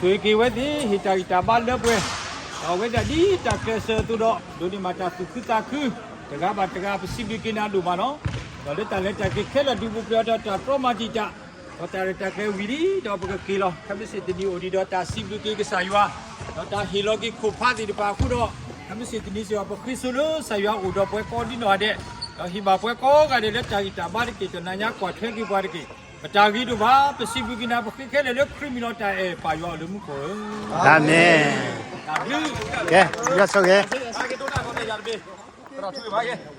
ပက့ၤဝဲသ့ၣ် ဟ့ၣ်တၢ်ဂံၢ်တၢ်ဘါလၢပှဲၤ, ဒီးအဝဲဒၣ်ဒ်တၢ်ကျဲးစၢးအသိးဒီး ဒိးန့ၢ်ဘၣ်တၢ်သူၣ်ခုသးခု, တဂၤဘၣ်တဂၤ ပစံးဘျုးက့ၤနၤဒိၣ်မးလီၤ. ဒီးလၢတၢ်လဲၤတၢ်က့ၤခဲလၢာ် ဒုးပူၤဖျဲးဒီးတၢ်တြီမၤတံာ်တာ်, ဒီးတၢ်ရဲၣ်တၢ်ကျဲၤဝံၤလံ ဒီးပကက့ၤလီၤ. ခဲမုၢ်ဆ့ၣ်တနံၤအိၣ်ဒံးဒီးတၢ်စံးဘျုးက့ၤကစၢ်ယွၤ, ဒီးတၢ်ဟ့ၣ်လီၤက့ၤခိၣ်ဖးသ့ၣ်တဖၣ်အဃိဒီး, ခဲမုၢ်ဆ့ၣ်တနံၤစ့ၢ်ကီး ပဃ့စိာ်လၢကစၢ်ယွၤအိၣ်ဒီးပှၤကိးဒ်နီၢ်ဂၤဒဲး, ဒီးဟ့ၣ်ဘၣ်ပှၤကိးဂၤဒဲးလၢတၢ်ဂံၢ်တၢ်ဘါတက့ၢ်. တနၤညါကွၢ်ထွဲက့ၤပှၤတက့ၢ်. ပတၢ်ဂ့ၤဒိၣ်မး, ပစံးဘျုးက့ၤနၤ ပဃ့ခဲလၢာ်လၢခရံာ်မံၤလီၤ. တၢ်အဲၣ်ပၢ်ယွၤအိၣ်လၢမူခိၣ်ဧၢ, အၤမ့ၣ်. ကဲ, ယွၤဆိၣ်ဂ့ၤ,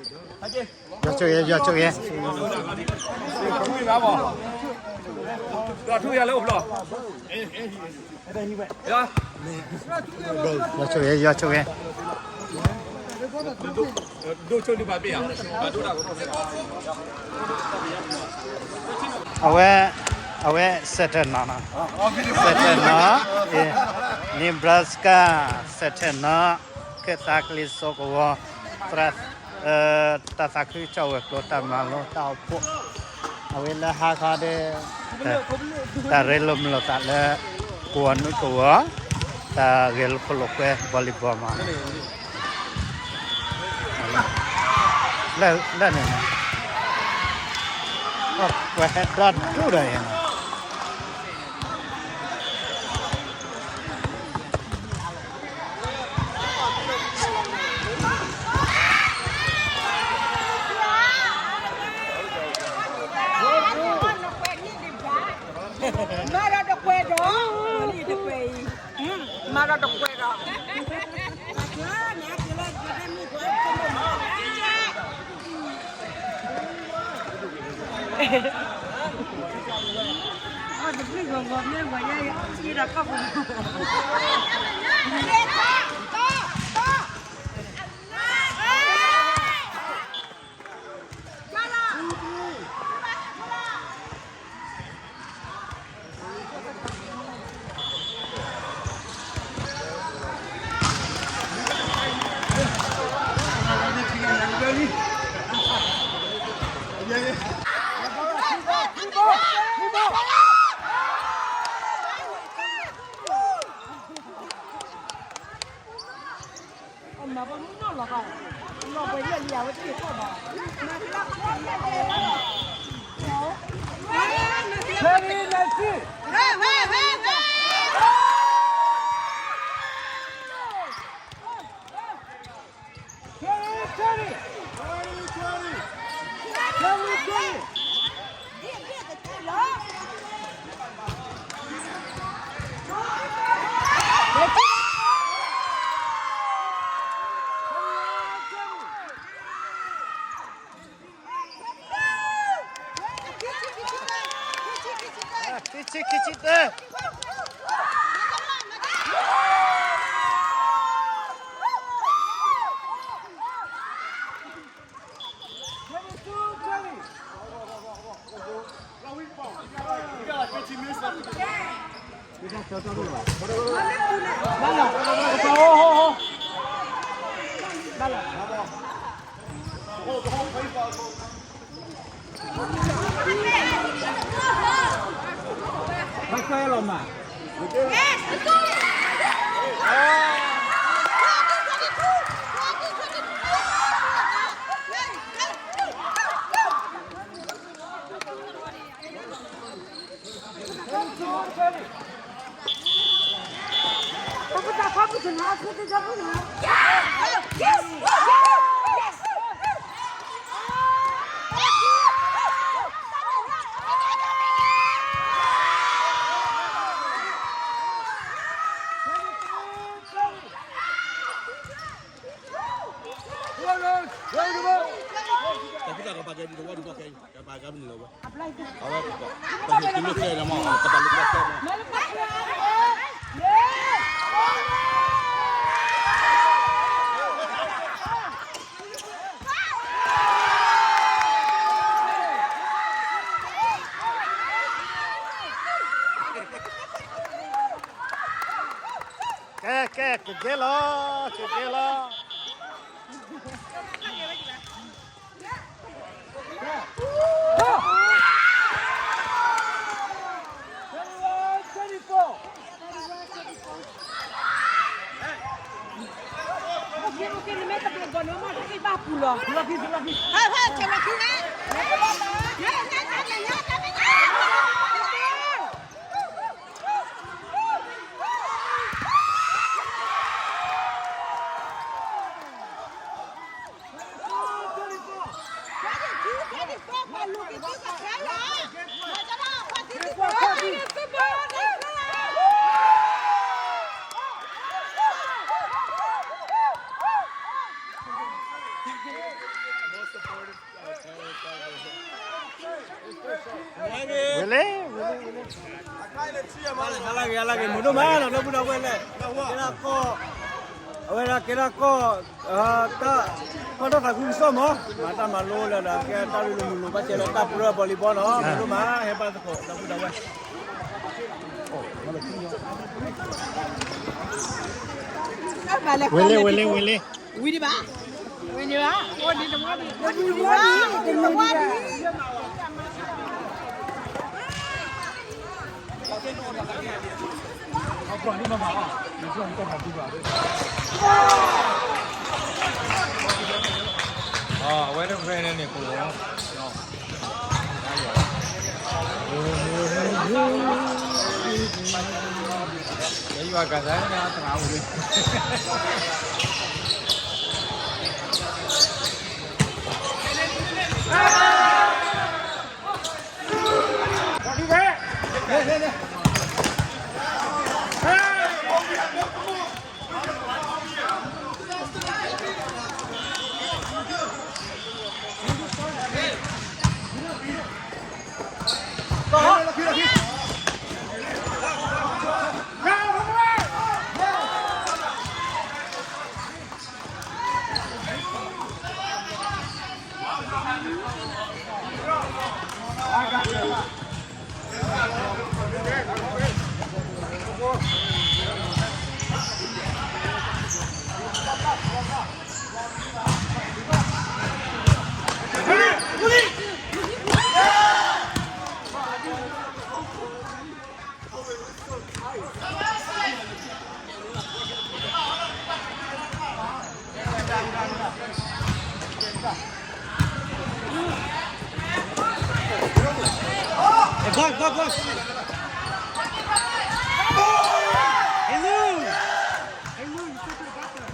ယွၤဆိၣ်ဂ့ၤ, ယွၤဆိၣ်ဂ့ၤ, ယွၤဆိၣ်ဂ့ၤ, ယွၤဆိၣ်ဂ့ၤ, အဝဲ, အဝဲ Sentinel, Sentinel, Nebraska Sentinel, ကဲသးကလံၤစိးကဝီၤ, သရၣ်, တၢ်သးခုကစီၣ်ဝဲၤကျိၤ တၢ်မၤလိတၢ်အိၣ်ဖှိၣ်, အဝဲလၢဟါခီဒီး တၢ်ရ့လိာ်မုာ်လိာ်သးလၢ ကဝီၤနွံကဝီၤ, တၢ်ဂဲၤလိာ်ဖိးလိာ်ကွဲ volleyball မး, လၢန့ၣ်, ပှၤဟဲဒီဒူၣ်ဒီးယဲန့ၣ် မၤဒီးတကွဲးဒီး, မၤဒီးတကွဲးဒီး, တဘျုးဂီၤဂီၤမ့ၢ်ဝဲယဲ ယဲဒၣ်ကီၢ်ပူၤ ခံဆံ ခံဆံတၢ ကဲ ကဲ ကကဲလီၤ ကကဲလီၤ Twenty-one, twenty-four. ဝံၤလံ, ဝံၤလံ, ဝံၤလံ. လၢဂ့ၤ လၢဂ့ၤ မုၢ်ဒိၣ်မးနီၤ လၢပူၤဒီးဝဲလဲၣ်, ကဲဒၣ်ကီၢ်, အဝဲဒၣ်ကဲဒၣ်ကီၢ်, တၢ်, ကီၢ်တၢ်သးခုကစီၣ်မး, မၤတၢ်မၤလိလၢဒီး ကဲတၢ်ရ့လိာ်မုာ်လိာ်ဘၣ်စဲးလၢတၢ်ပရၢ volleyball နီၤ, မုၢ်ဒိၣ်မး ဟဲဘၣ်သကိး လၢပူၤဒီးဝဲ ဝံၤလံ ဝံၤလံ ဝံၤလံ. ဝံၤဒံးဘၣ်, ဝံၤဒံးဘၣ်, ဝံၤဒံးဘၣ်, ဝံၤဒံးဘၣ်. အဝဲတဖဲန့ၣ်န့ၣ် ကိးလီၤ. ယွၤကသးန့ၣ် အသရၣ်ဝံၤ Hey, block, block, block. Hey, Lou. Hey, Lou, you still could have got that.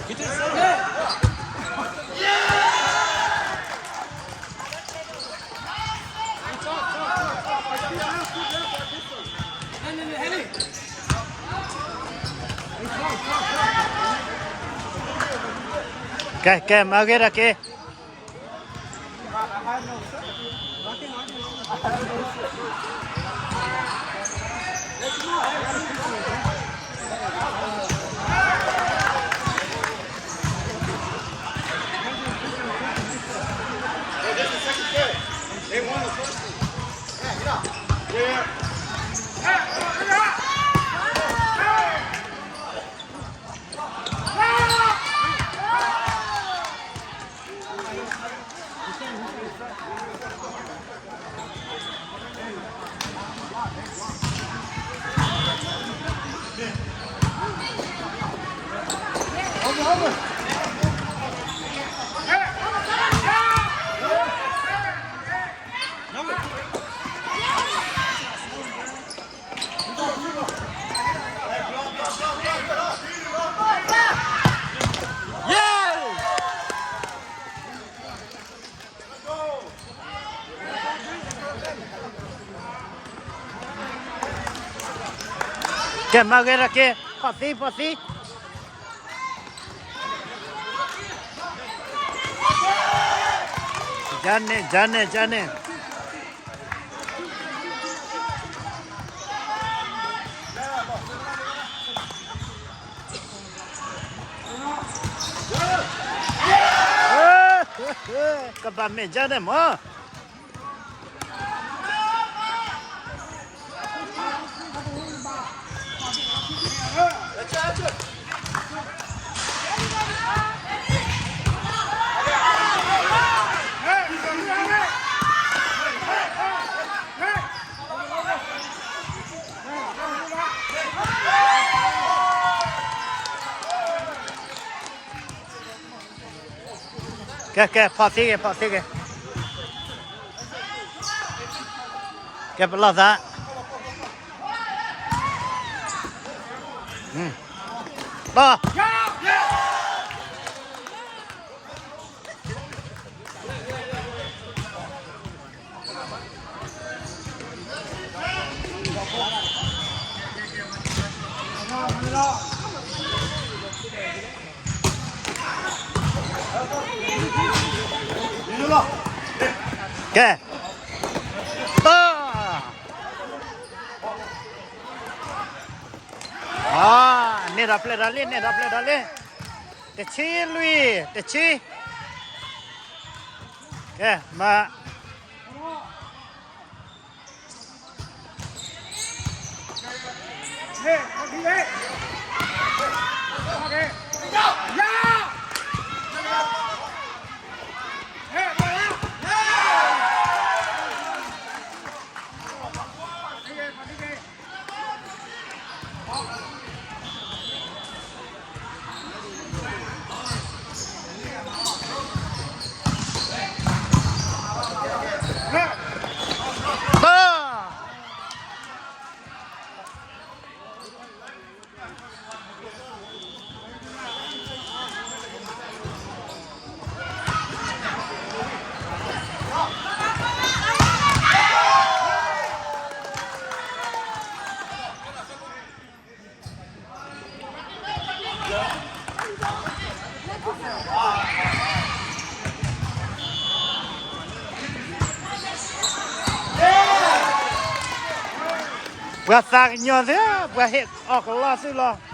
Get to the center. Kè, kè, mă geh ra kê. Kè mă geh ra kê, phọ thí, phọ thí. Jane, jane, jane. Ka ba meh jane mă. ကဲ ဖီၣ်သံက့ၤ ဖီၣ်သံက့ၤ, ကဲ ပလီၢ်သး, ပီၢ် ကဲ, ပီၢ်, န့ၢ်ဒီးဖျၢၣ်ဒီးလံ န့ၢ်ဒီးဖျၢၣ်ဒီးလံ, တဆံလွံၢ် တဆံ, ကဲ မၤ ပှၤသးကညီၤသ့, ပှၤဟ့ၣ်အီၣ်ကလီသုလီၤ.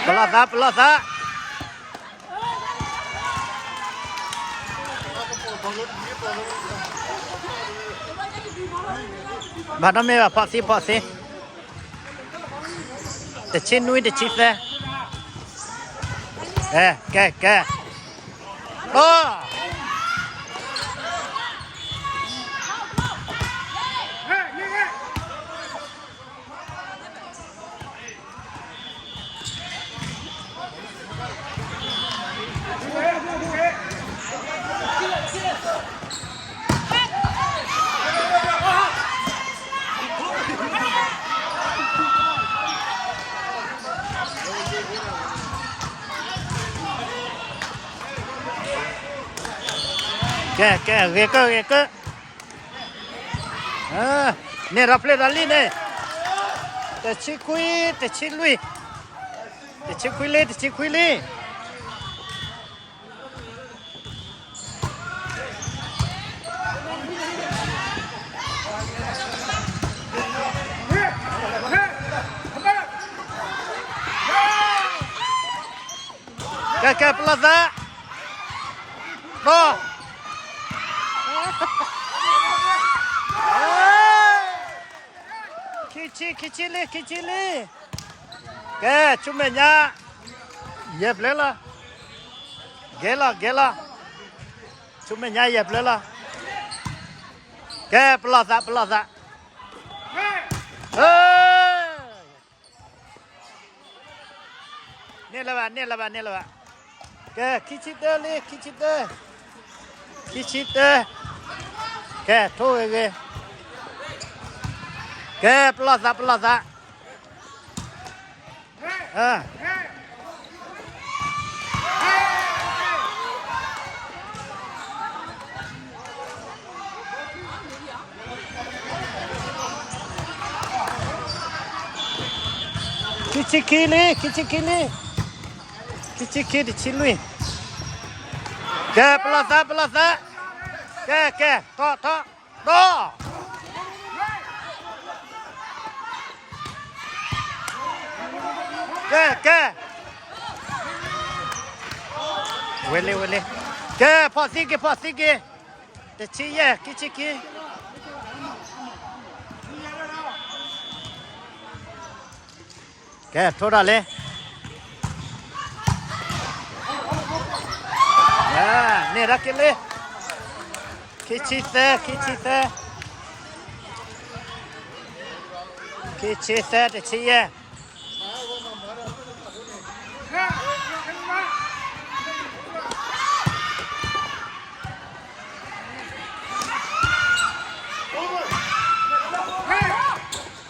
ပလီၢ်သး ပလီၢ်သး, ဘၣ်နီတမ့ၢ်ဘၣ် ဖီၣ်သံ ဖီၣ်သံ, တဆံနွံ တဆံသၢ, ကဲ ကဲ ကဲ, အိၣ် ကဲ ကဲ ဂ့ၤကၢၢ် ဂ့ၤကၢၢ်, န့ၢ်ဒီးဖျၢၣ်ဒီးလံန့ၣ်, တဆံခွံ တဆံလွံၢ်, တဆံခွံလံ တဆံခွံလံ. ကဲ ကဲ ပလီၢ်သး, ပီၢ်, ခံဆံ ခံဆံလံ ခံဆံလံ. ကဲ ဆူမဲာ်ညါ ယဲၢ်ဖျၢၣ်လီၤ. ဂ့ၤလီၤ ဂ့ၤလီၤ, ဆူမဲာ်ညါယဲၢ်ဖျၢၣ်လီၤ. ကဲ ပလီၢ်သး ပလီၢ်သး, န့ၢ်လၢၤဘၣ် န့ၢ်လၢၤဘၣ် န့ၢ်လၢၤဘၣ်. ကဲ ခံဆံတၢလံ ခံဆံတၢ, ခံဆံတၢ, ကဲ ထိၣ်ဂ့ၤဂ့ၤ, ကဲ ပလီၢ်သး ပလီၢ်သး. ခံဆံခံလံ ခံဆံခံလံ, ခံဆံခံ တဆံလွံၢ်. ကဲ ပလီၢ်သး ပလီၢ်သး, ကဲ ကဲ ထီၣ် ထီၣ် ဒီး ကဲ ကဲ, ဝဲလံ ဝဲလံ, ကဲ ဖီၣ်သံက့ၤ ဖီၣ်သံက့ၤ, တဆံယဲၢ် ခံဆံခံ. ကဲ ထိၣ်ထီၣ်လံ. တၢ်က့ၤလံ, ခံဆံသၢ, ခံဆံသၢ, ခံဆံသၢ, တဆံယဲၢ်.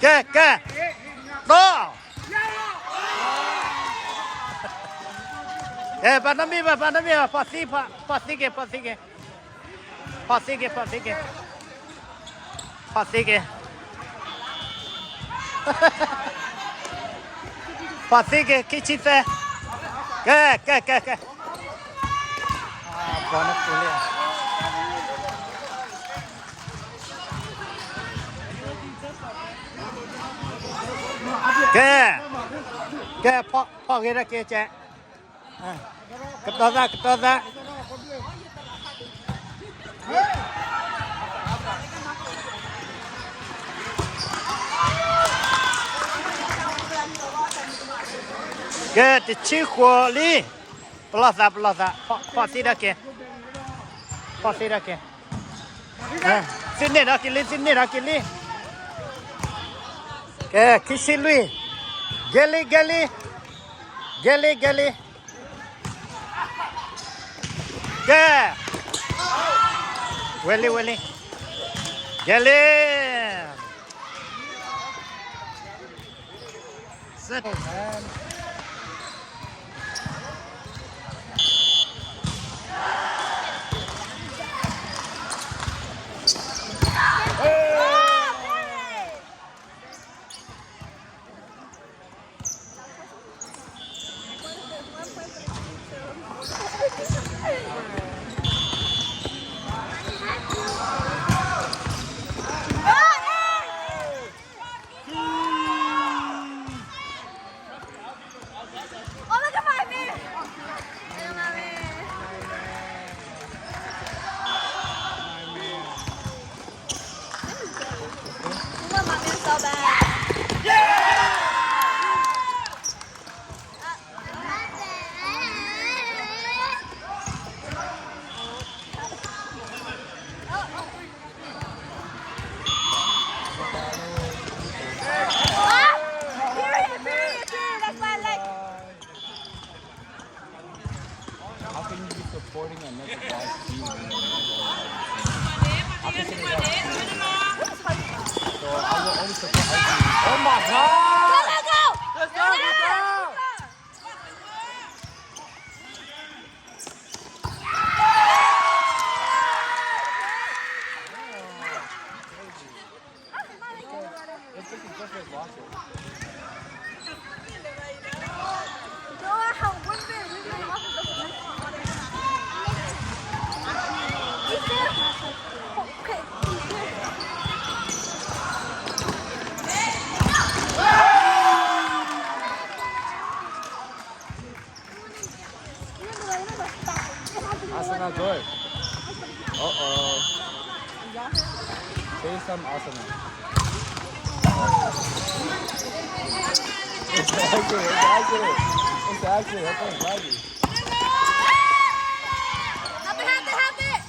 ကဲ ကဲ, ဒီး, ကဲ, ပာ်နီတမံၤဘၣ်, ပာ်နီတမံၤဘၣ်, ဖီၣ်သံ, ဖီၣ်သံက့ၤ, ဖီၣ်သံက့ၤ, ဖီၣ်သံက့ၤ, ဖီၣ်သံက့ၤ, ဖီၣ်သံက့ၤ, ဖီၣ်သံက့ၤ, ခံဆံသၢ, ကဲ, ကဲ, ကဲ, ကဲ, ကဲ, ကဲ, ဖီၣ်ဂ့ၤတၢ်က့ၤကဲ, ကတီၤသး, ကတီၤသး. ကဲ, တဆံဃိးလံ, ပလီၢ်သး, ပလီၢ်သး, ဖီၣ်သံတၢ်က့ၤ, ဖီၣ်သံတၢ်က့ၤ, သုန့ၢ်ဒီးက့ၤလံ, သုန့ၢ်ဒီးက့ၤလံ. ကဲ, ခံဆံလွံၢ်, ကဲလံ, ကဲလံ, ကဲလံ, ကဲလံ. ကဲ, ဝဲလံ, ဝဲလံ, ကဲလံ. How can you be supporting another guy's team when you're not on the same team? How can you say that? So I will only support our team. Oh my God! Go, go, go! Let's go, let's go! Arsenal good. Uh-oh. Say some Arsenal. It's actually, it's actually, it's actually, okay, Maggie. Help it, help it, help it!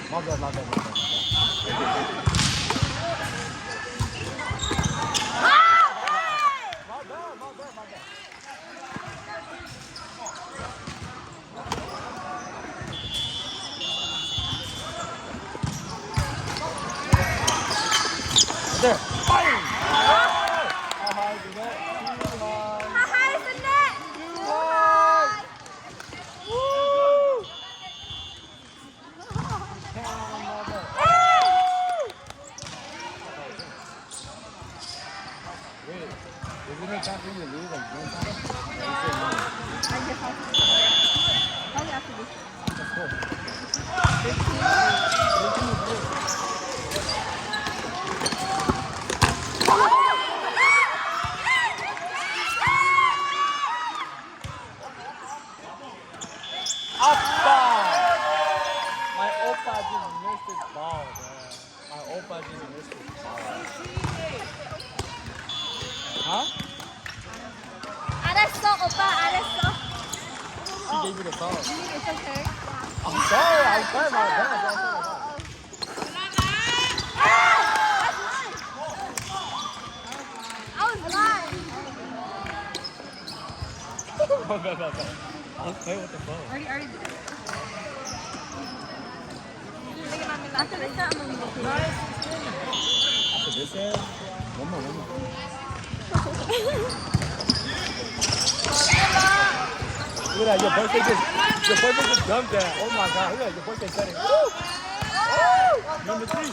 My bad, my bad, my bad, my bad. My bad, my bad, my bad. Isn't it time for you to leave? Like, when time? Like, you say no. Probably after this. Of course. Apa! My Oppa just missed his ball, bro. My Oppa just missed his ball. Huh? Arrest, Oppa, arrest. She gave you the ball. It's okay. I'm sorry, I was sorry about that. I was lying. Bad, bad, bad. I was playing with the phone. Already, already did it. After this, I'm gonna go. After this, uh, one more, one more. Look at that, your boyfriend just, your boyfriend just dumped that. Oh my God, look at that, your boyfriend got it. Woo! Oh, number three.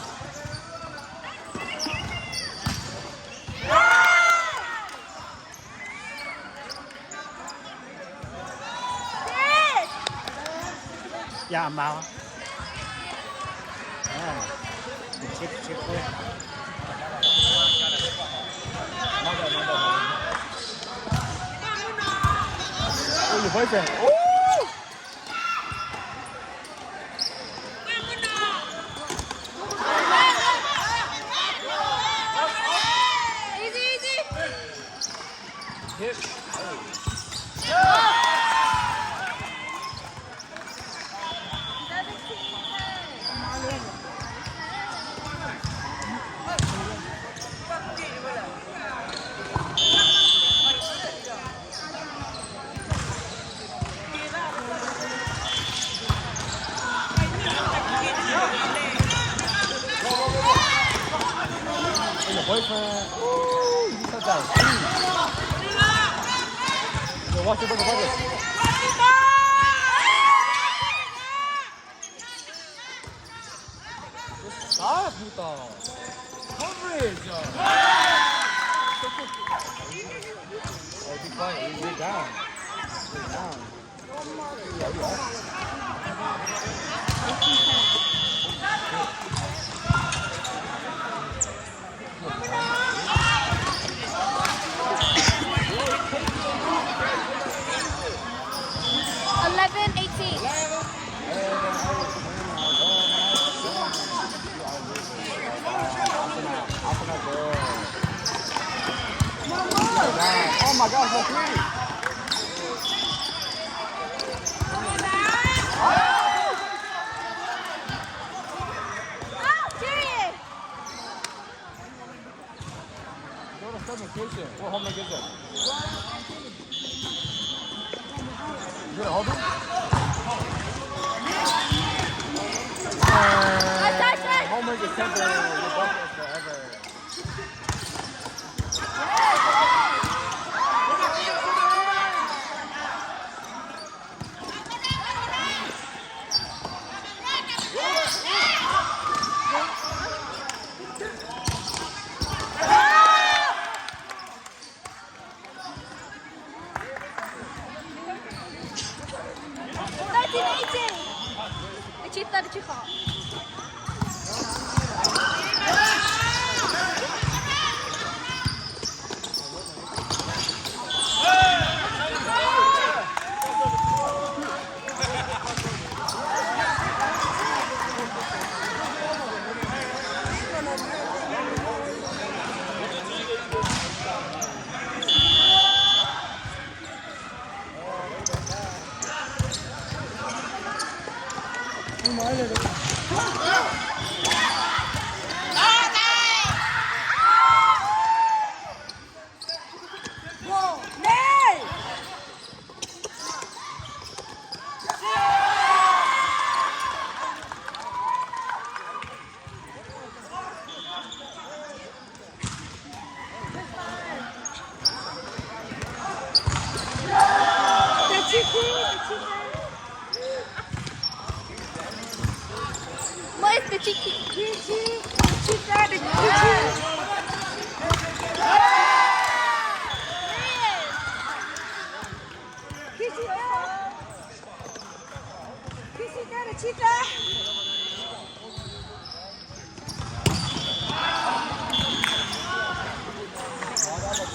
Yeah, I'm out. Oh, you check, check it. Oh, your boyfriend. Oh! Easy, easy. Hit. Hey, your boyfriend. Ooh, you took that. Yo, watch your brother, watch it. Stop, puto. Coverage, yo. Hey, be quiet. We, we down. We down. Eleven eighteen. Oh my gosh, that's me. Go to seven kitchen. What homework is that? Is it a homework? Uh, homework is temporary. Your book is forever. Thirteen eighteen.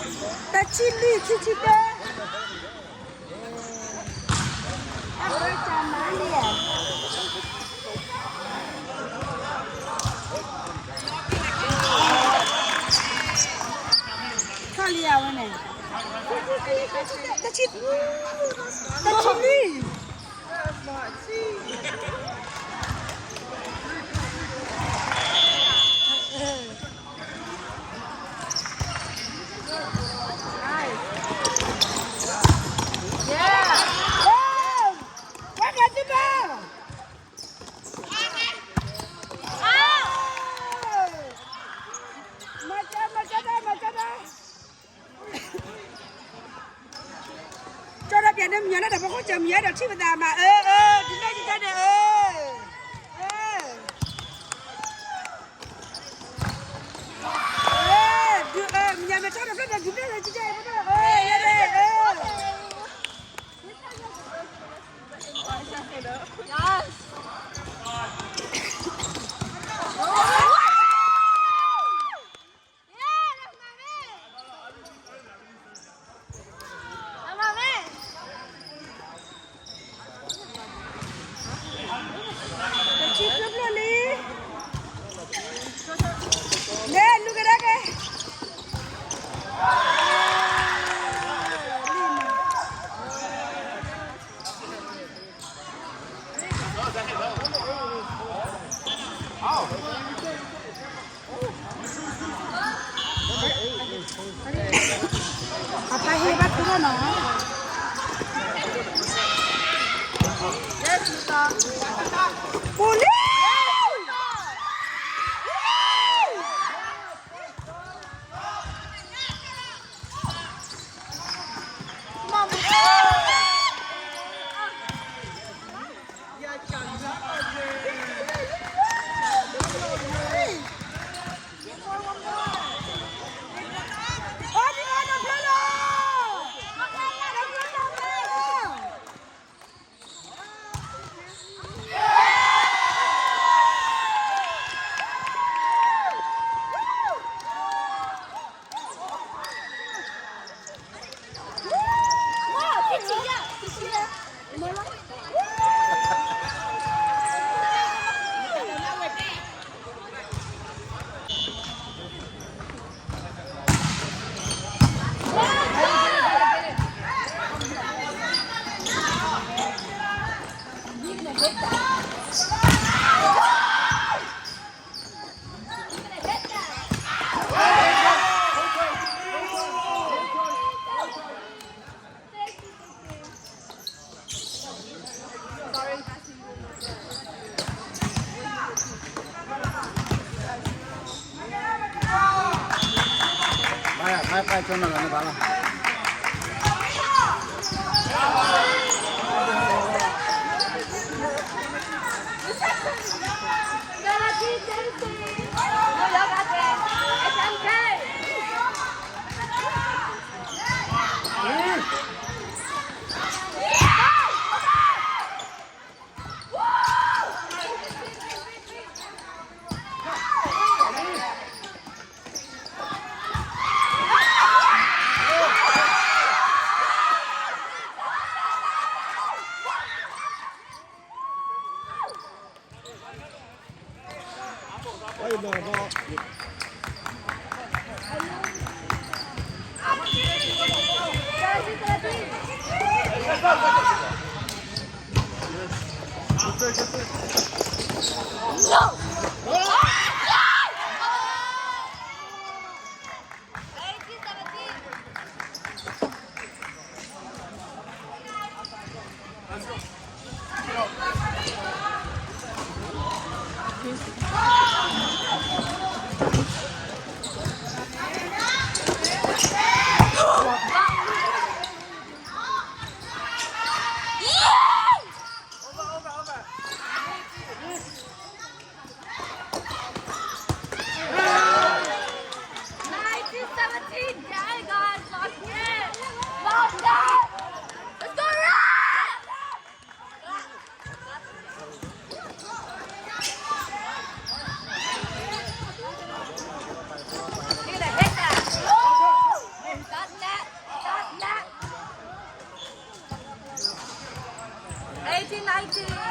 တဆံလွံၢ် ဆံဆံတၢ, အဝဲကမၤန့ၣ်, ထီၣ်လံအဝဲန့ၣ်, တဆံ, တဆံလွံၢ်. What can you do? ကၠီဒီးပျဲန့ၣ် မညီန့ၣ်ဒီးပခိၣ်စၢၤမညီဒီးထံၣ်ပသးမး အၢ အၢ ဒုးနဲၣ်ကကဲန့ၣ် အၢ အၢ မညီမ့ၢ်ထီၣ်ဒီး ဖျၢၣ်ဒီးဒုးနဲၣ်ကကဲ အၢ အၢ အၢ လဲၤလူၤကဒါက့ၤ အဖါဟ့ဘၣ်ထူဘၣ်နီၤ, ပူၤလံ. Nineteen, nineteen.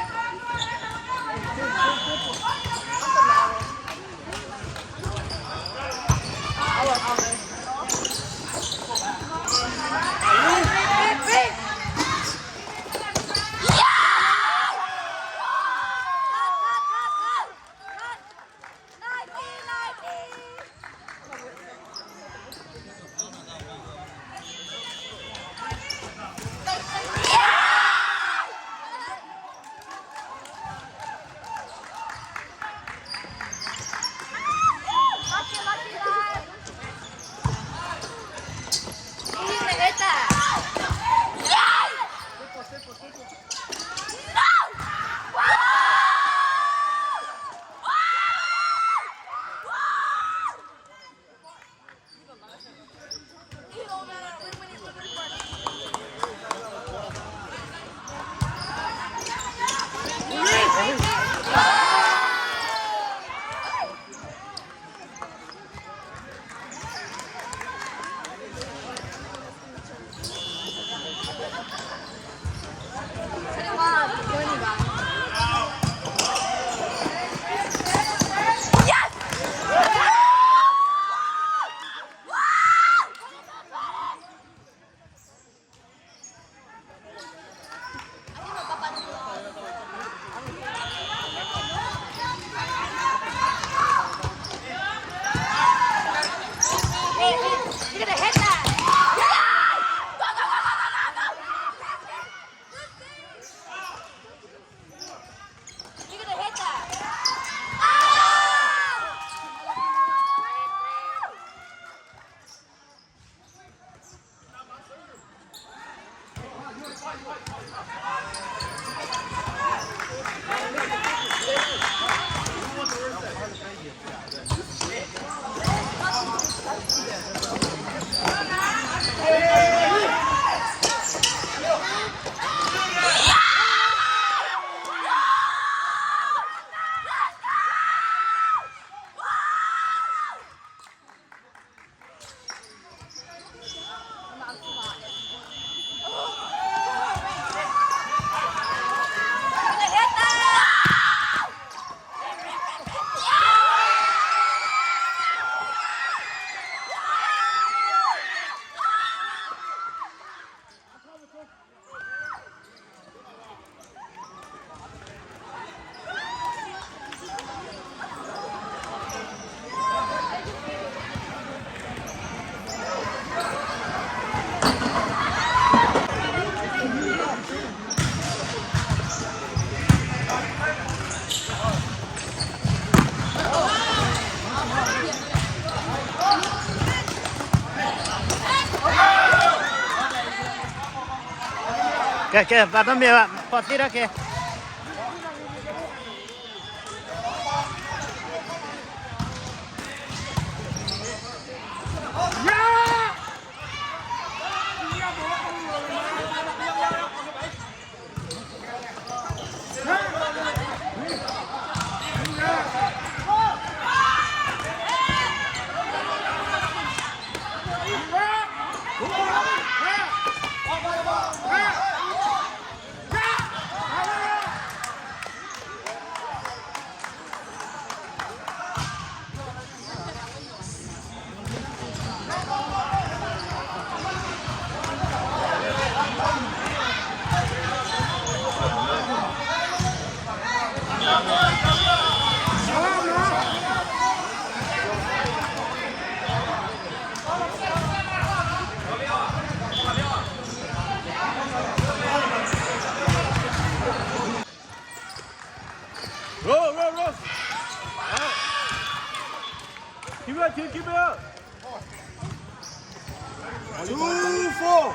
ကဲ ကဲ ပာ်တမ့ၢ်ဘၣ် ဖီၣ်သ့ထီၣ်ကဲ. Roll, roll, roll. All right. Keep it up, keep, keep it up. Two, four.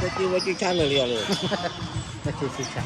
တၢ်က့ဝဲက့ဆါနၢၤလံအီၤလၢ, တၢ်က့ဆါ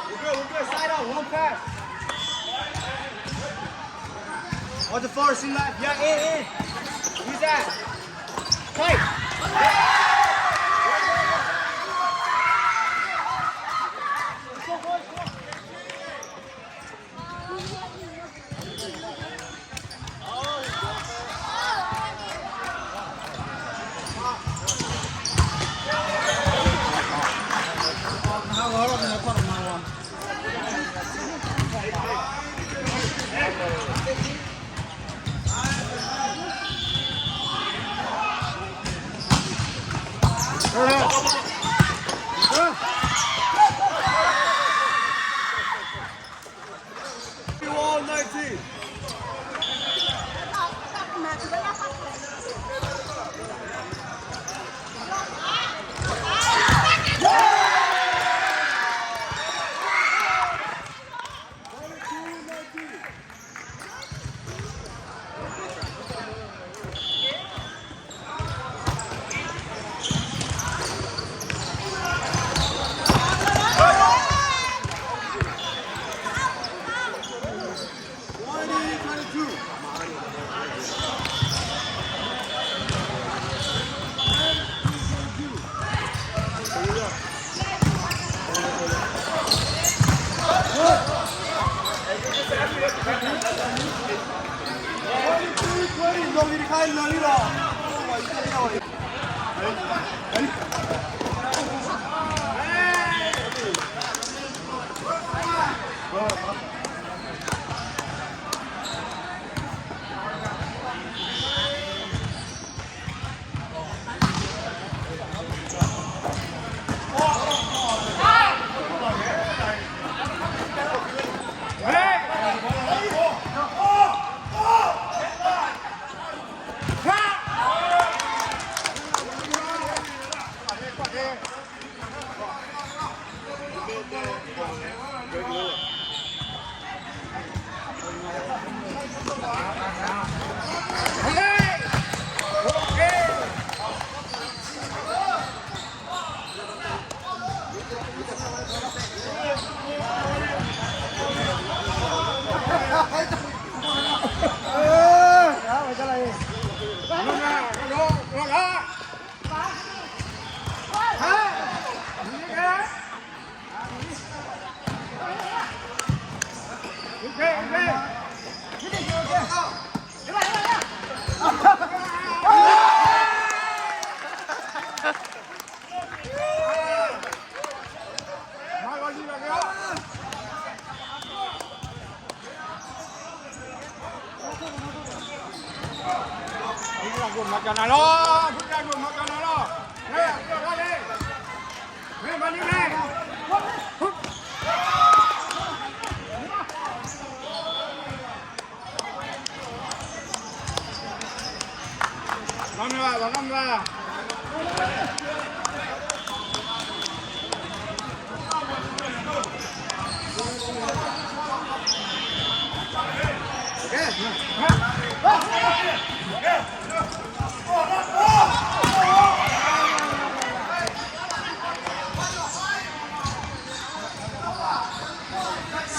We're good, we're good. Side out, one pass. On the forward, see left. Yeah, in, in. Use that. Tight.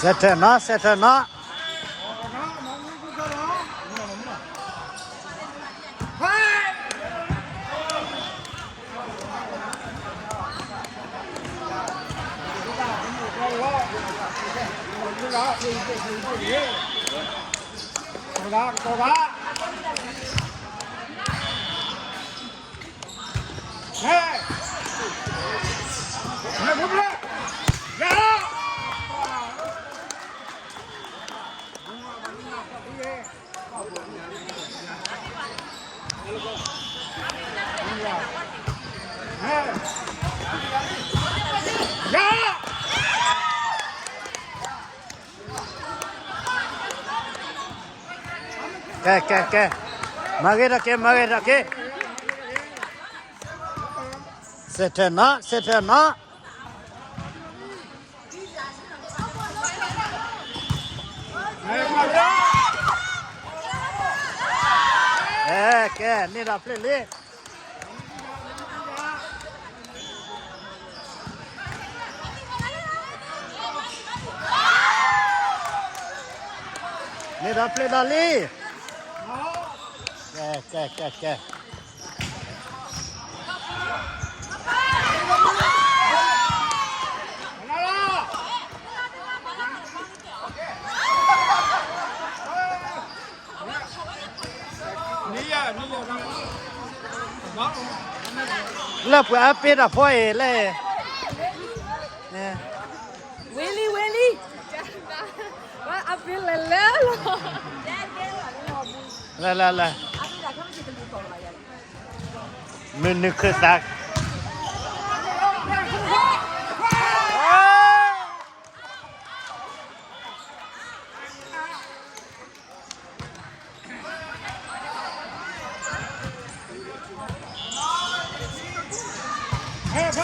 စဲးထဲးနီၤ စဲးထဲးနီၤ ကဲ ကဲ ကဲ မၤဂ့ၤထီၣ်က့ၤ မၤဂ့ၤထီၣ်က့ၤ စဲးထဲးနီၤ စဲးထဲးနီၤ ကဲ န့ၢ်ဒီးဖျၢၣ်လံ န့ၢ်ဒီးဖျၢၣ်ဒီးလံ ကဲ ကဲ ကဲ ကဲ လၢပှၤအပ့ၤတၢ်ဖီအံၤလဲၣ် ဝ့လံ ဝ့လံ အပ့ၤလဲၤလဲၤလီၤ လဲၤ လဲၤ လဲၤ မုၢ်နုာ်ခုၣ်သး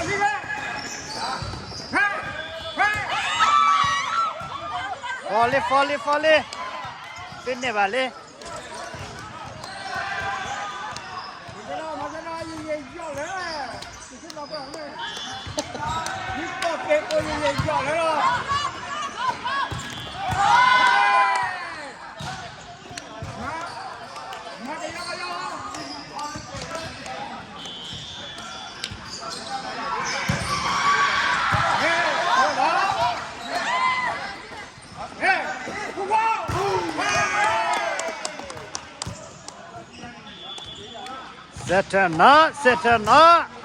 ဖီလံ ဖီလံ ဖီလံ တန့ၢ်ဘၣ်လံ Hey! စဲးထၢၣ်နီၣ်, စဲးထၢၣ်နီၣ်.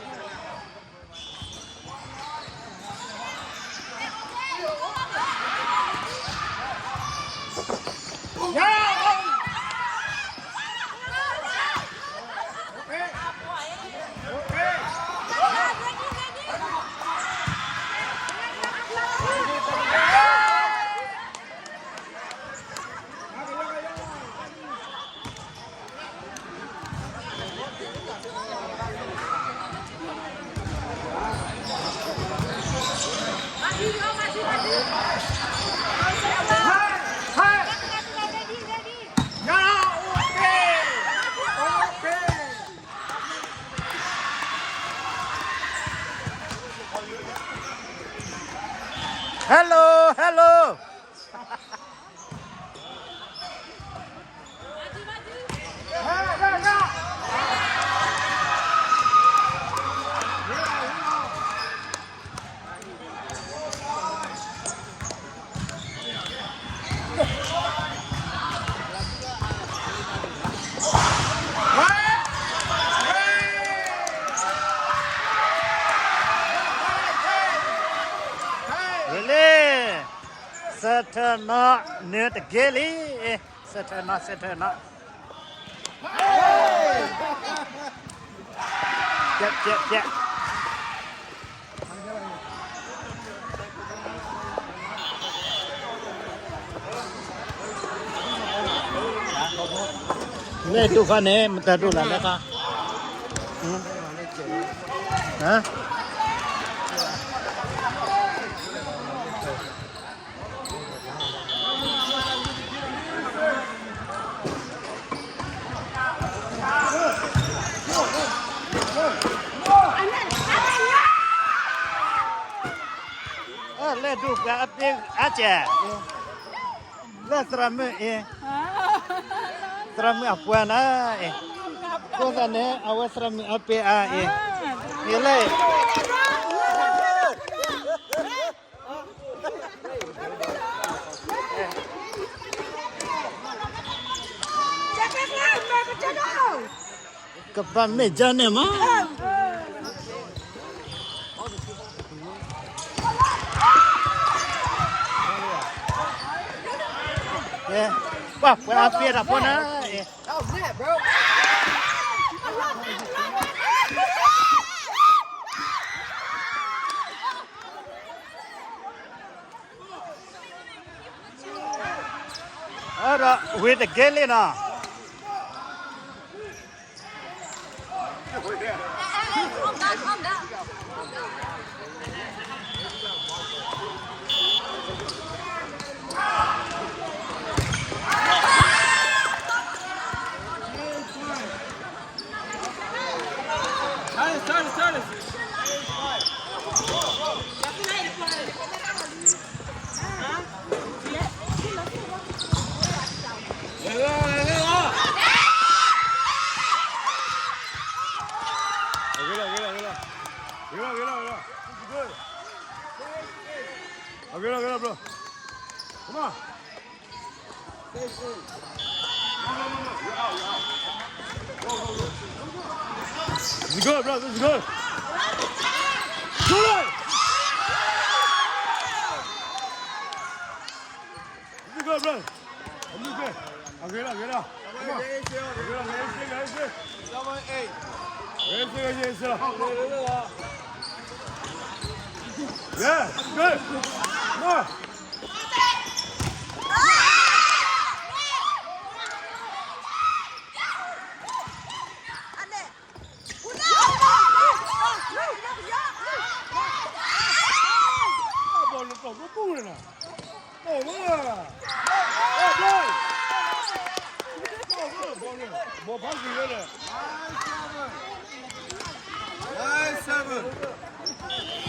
Hello, hello. ဝဲလံ, စဲးထၢၣ်နီၣ် နၢၤတက့ၢ်လံ, စဲးထၢၣ်နီၣ် စဲးထၢၣ်နီၣ်, ကဲး ကဲး ကဲး. လဲၤဒိၣ်ခါန့ၣ် မတၤဒိၣ်လၢလဲၤခါ, ဟါ လဲၤဒိၣ်ပှၤအပ့ၤအါကဲး, လၢသရၣ်မုၣ်အံၤ, သရၣ်မုၣ်အပှၤနၤအံၤ, အဃိသတးန့ၣ် အဝဲသရၣ်မုၣ်အပ့ၤအါအံၤ, အံၤလဲၣ် ကဘၣ်မ့ၢ်ကၢန့ၣ်မး, ပှၤပှၤအပ့ၤတၢ်ဖိနၤ, ဒီးဝံၤတက့ၢ်လံနီၤ. Good. Good, good, good, bro. Come on. This is good, bro. This is good. Good. This is good, bro. This is good. Agarrá, agarrá. Come on. Agarrá, agarrá, agarrá. Agarrá, agarrá, agarrá. Yeah, good. Come on.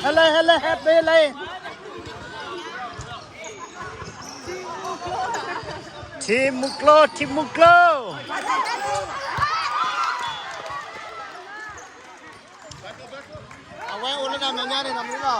Hello, hello, happy life. ထံမူကျိ, ထံမူကျိ. အဝဲအိၣ်လၢတၢ်မဲာ်ညါန့ၣ် နမ့ၢ်လီၤ.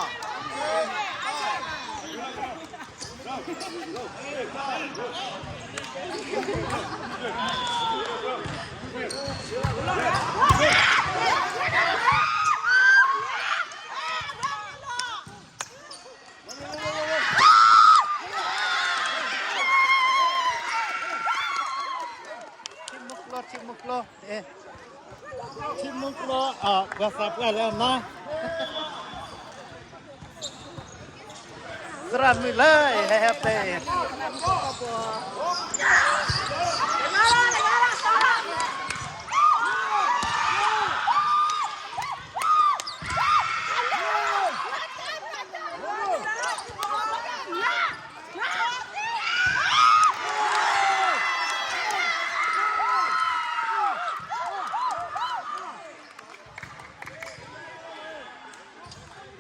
ထံမူကျိ ပှၤသးပှၢ်လၢအမါ သရၣ်မုၣ်လၢအဟဲဟဲပဲ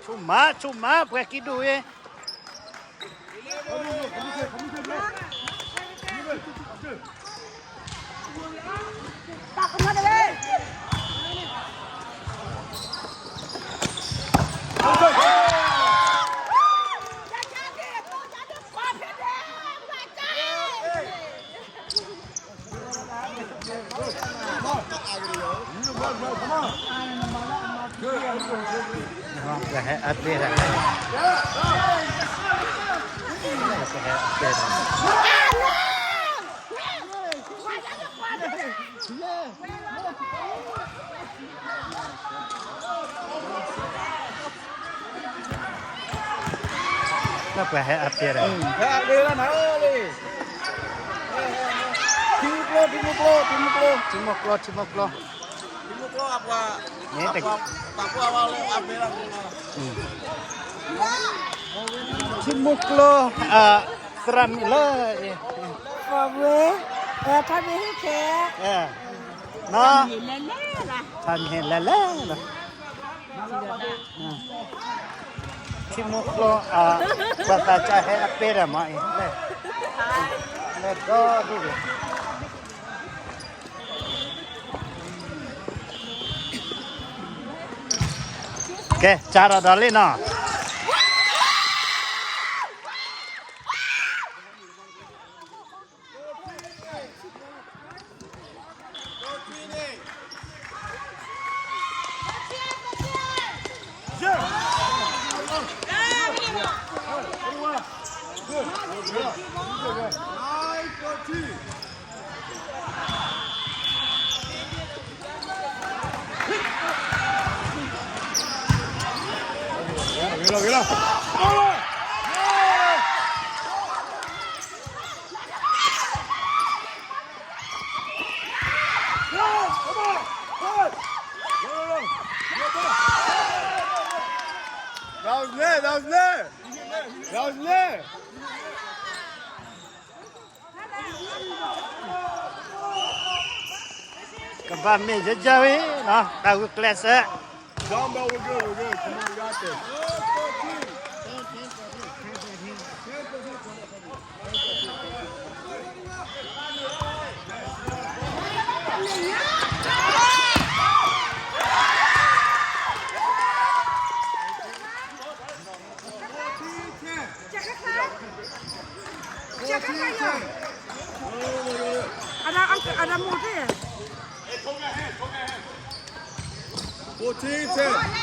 ဆိမး ဆိမး ပှၤကံၣ်ဒူၣ်ဝဲ ပှၤဟဲအပ့ၢ်တၢ် ပှၤဟဲအပ့ၢ်တၢ် လၢပှၤဟဲအပ့ၢ်တၢ် ဟဲအပ့ၢ်လၢနၤလံ ထံမူကျိ ထံမူကျိ ထံမူကျိ ထံမူကျိ ထံမူကျိ ထံမူကျိ အပှၤ န့ၣ်တ ပှၤ ပှၤလၢအပ့ၢ်လၢ ထံမူကျိ သရၣ်မုၣ်လၢ ပှၤဝဲ ထါမ့ၢ်ဟ့ၣ်ခဲ နီၤ ထါမ့ၢ်ဟ့ၣ်လဲၤလဲၤလီၤ ထံမူကျိ ပှၤသးစၢ်ဟဲအပ့ၢ်တၢ်မးအံၤ လဲၤဒီဒူၣ်ဒီး ကဲ စးထီၣ်ဒီးလံနီၤ ကဘၣ်မ့ၢ်ယဲယဲဝဲ တၢ်ဂုာ်ကျဲးစၢး Down, but we're good, we're good. Come on, we got this. Fourteen ten.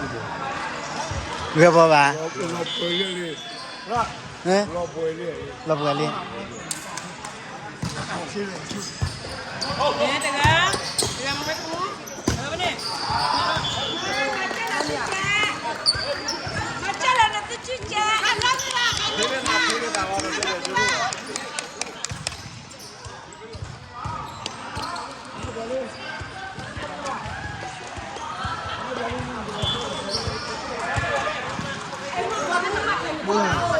ဂဲၤဘီဘၣ်, လီၤပှဲၤလံ,